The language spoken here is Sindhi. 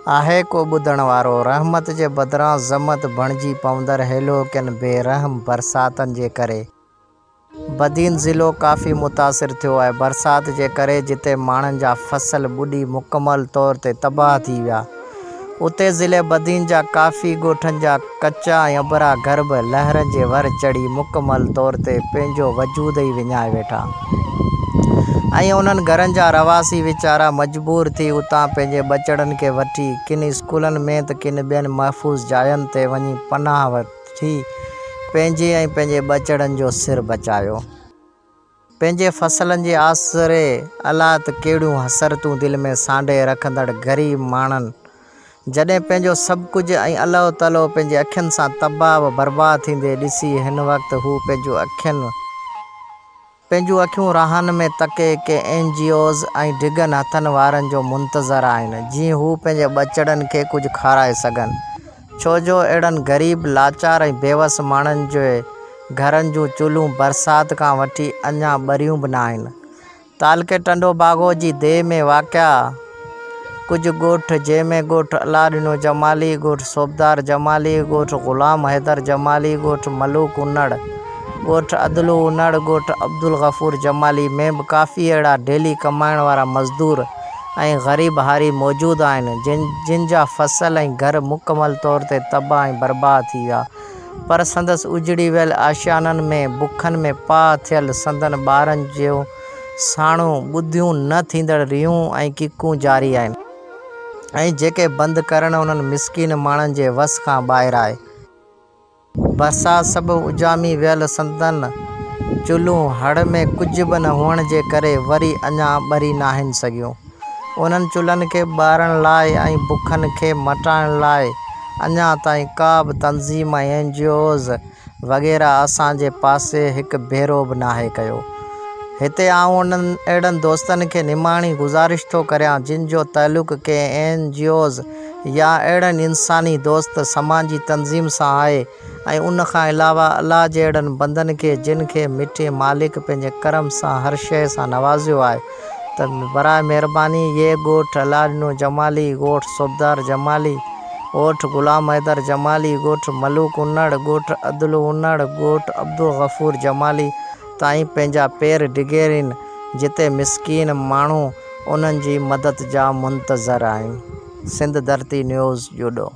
آهي ڪو ٻڌڻ وارو؟ رحمت جي بدران زحمت بڻجي پوندڙ هيلوڪين بي رحم برساتن جي ڪري بدين ضلعو ڪافي متاثر ٿيو آهي. برسات جي ڪري جتي ماڻهن جا فصل ٻڏي مڪمل طور تي تباهه ٿي ويا اتي ضلعي بدين جا ڪافي ڳوٺن جا ڪچا ۽ اڀرا گهر به لهرن جي ور چڙهي مڪمل طور تي پنهنجو وجود ئي وڃائي ويٺا ۽ انهن گهرن جا رهواسي ويچارا مجبور ٿي اتان پنهنجي ٻچڙن کي وٺي ڪن اسڪولن ۾ ته ڪن ٻين محفوظ جاين تي وڃي پناهه وٺي پنهنجي ۽ پنهنجي ٻچڙن جو سر بچايو. پنهنجي فصلن جي آسري الاء ته ڪهڙيون حسرتون دل ۾ سانڍي رکندڙ غريب ماڻهن جڏهن پنهنجو سڀ ڪجهه ۽ الهو تلهو پنهنجي اکين سان تباهه و برباد ٿيندي ڏسي هن وقت هو پنهنجون اکين پنهنجون اکيون راهن ۾ تڪي ڪي اين جي اوز ۽ ڊگهن هٿن وارن جو منتظر آهن جيئن هو پنهنجي ٻچڙن کي ڪجهه کارائي سگهن. ڇو جو اهڙن غريب، لاچار ۽ بيوس ماڻهن جي گهرن جون چلهون برسات کان وٺي اڃا ٻريون به ناهن. تعلقي ٽنڊو باگو جي ديهه ۾ واقع ڪجهه ڳوٺ جنهن ۾ ڳوٺ الله ڏنو جمالي، ڳوٺ صوبدار جمالي، ڳوٺ غلام حيدر جمالي، ڳوٺ ملوڪ انڙ، ڳوٺ عدلو انڙ، ڳوٺ عبدالغفور جمالي ۾ به ڪافي اهڙا ڊيلي ڪمائڻ وارا مزدور ۽ غريب هاري موجود آهن جن جا فصل ۽ گهر مڪمل طور تي تباهه ۽ برباد ٿي ويا پر سندس اجڙي ويل آشيانن ۾ بکن ۾ پاهه ٿيل سندن ٻارن جون ساڻون ٻڌيون نه ٿيندڙ ريهون ۽ ڪيڪون جاري آهن ۽ جيڪي بند ڪرڻ انهن مسڪين ماڻهن جي وس کان ٻاهر آهي. برسات سبب اجهامي ويل سندن چلهون هڙ ۾ ڪجهه به نه هئڻ جي ڪري وري اڃا ٻري ناهن سگهيون. انهن چلهن کي ٻارڻ لاء ۽ بکن کي مٽائڻ لاء اڃا تائين ڪا به تنظيم ۽ اين جي اوز وغيره اسان جي پاسي هڪ ڀيرو به ناهي ڪيو. هتي آئون انهن اهڙن دوستن کي نماڻي گذارش ٿو ڪريان جن جو تعلق ڪنهن اين جي اوز يا اهڙن انساني دوست سماجي تنظيم سان آهي ۽ ان کان علاوه الله جي اهڙن بندن کي جن کي مٺي مالڪ پنهنجي ڪرم سان هر شيء سان نوازيو آهي ته براء مهرباني اهي ڳوٺ الله ڏنو جمالي، ڳوٺ صوبدار جمالي، ڳوٺ غلام حيدر جمالي، ڳوٺ ملوڪ انڙ، ڳوٺ عدلو انڙ، ڳوٺ عبدالغفور جمالي تائين پنهنجا پير ڊگهيرين جتي مسڪين ماڻهو انهن جي مدد جا منتظر آهن. سنڌ ڌرتي نيوز جوڏو.